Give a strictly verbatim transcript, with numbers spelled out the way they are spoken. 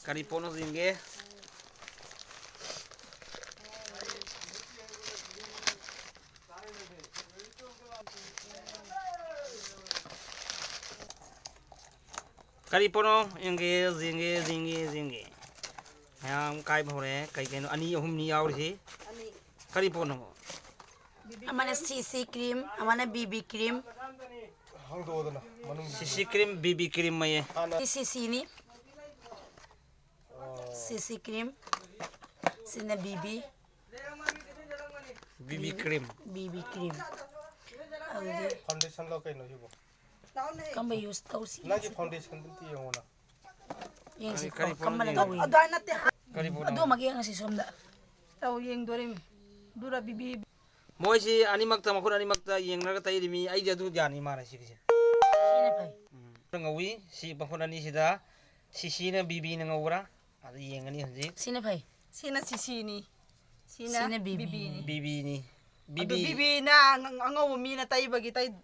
ꯀꯔꯤ ꯄꯣꯠꯅꯣ ꯌꯦꯡꯒꯦ꯫ ꯀꯔꯤ ꯄꯣꯠꯅꯣ? ꯌꯦꯡꯒꯦ, ꯌꯦꯡꯒꯦ, ꯌꯦꯡꯒꯦ, ꯌꯦꯡꯒꯦ꯫ ꯃꯌꯥꯝ ꯀꯥꯏꯕ ꯍꯧꯔꯦ꯫ ꯀꯩ ꯀꯩꯅꯣ? ꯑꯅꯤ, ꯑꯍꯨꯝꯅꯤ ꯌꯥꯎꯔꯤꯁꯤ꯫ ꯀꯔꯤ ꯄꯣꯠꯅꯣ? ꯑꯃꯅ ꯁꯤ ꯁꯤ ꯀ꯭ꯔꯤꯝ, ꯑꯃꯅ ꯕꯤ ꯕꯤ ꯀ꯭ꯔꯤꯝ꯫ ꯍꯥꯡꯗꯣꯛꯑꯣꯗꯅ ꯃꯅꯨꯡꯗ꯫ ꯁꯤ ꯁꯤ ꯀ꯭ꯔꯤꯝ, ꯕꯤ ꯕꯤ ꯀ꯭ꯔꯤꯝ ꯑꯌꯦ꯫ ꯍꯥꯟꯅ ꯁꯤ ꯁꯤ ꯁꯤꯅꯤ꯫ ꯑꯣ꯫ ꯁꯤ ꯁꯤ ꯀ꯭ꯔꯤꯝ꯫ ꯁꯤꯅ B B. B B cream. B B cream. ꯑꯗꯨꯗꯤ ꯐꯥꯎꯟꯗꯦꯁꯟꯂꯣ ꯀꯩꯅꯣ ꯁꯤꯕꯣ? ꯀꯝꯕ ꯌꯨꯁ ꯇꯧꯁꯤ? ꯅꯪꯒꯤ ꯐꯥꯎꯟꯗꯦꯁꯟꯗꯨ ꯑꯝꯇ ꯌꯦꯡꯉꯣꯅ꯫ ꯌꯦꯡꯁꯤ꯫ ꯀꯔꯤ ꯀꯣ, ꯄꯣꯠꯅꯣ ꯀꯝꯕꯅ ꯌꯦꯡꯒꯦ? ꯇꯧꯏ? ꯑꯗꯨꯃꯥꯏ ꯅꯠꯇꯦ꯫ ꯀꯔꯤ ꯄꯣꯠꯅꯣ? ꯑꯗꯨꯃꯛ ꯌꯦꯡꯉꯁꯤ ꯁꯣꯝꯗ꯫ ꯇꯧ ꯌꯦꯡꯗꯣꯔꯤꯃꯤ꯫ ꯑꯗꯨꯔ ꯕꯤꯕꯤ꯫ ꯃꯣꯏꯁꯤ ꯑꯅꯤꯃꯛꯇ, ꯃꯈꯨꯠ ꯑꯅꯤꯃꯛꯇ ꯌꯦꯡꯅꯔꯒ ꯇꯩꯔꯤꯃꯤ꯫ ꯑꯩꯗꯤ ꯑꯗꯨ ꯌꯥꯅꯤ ꯃꯥꯅ ꯁꯤꯒꯤꯁꯦ꯫ ꯁꯤꯅ ꯐꯩ꯫ ꯎꯝ꯫ ꯉꯧꯏ꯫ ꯁꯤ ꯃꯈꯨꯠ ꯑꯅꯤꯁꯤꯗ ꯁꯤꯁꯤꯅ ꯕꯤꯕꯤꯅ ꯉꯧꯕ꯭ꯔꯥ? ꯑꯗꯨ ꯌꯦꯡꯉꯅꯤ ꯍꯧꯖꯤꯛ꯫ ꯁꯤꯅ ꯐꯩ꯫ ꯁꯤꯅ ꯁꯤꯁꯤꯅꯤ꯫ ꯁꯤꯅ ꯁꯤꯅ ꯕꯤꯕꯤꯅꯤ꯫ ꯕꯤꯕꯤꯅꯤ꯫ ꯕꯤꯕꯤ꯫ ꯑꯗꯨ ꯕꯤꯕꯤꯅ ꯑꯉ-, ꯑꯉꯧꯕ ꯃꯤꯅ ꯇꯩꯕꯒꯤ ꯇꯩ-,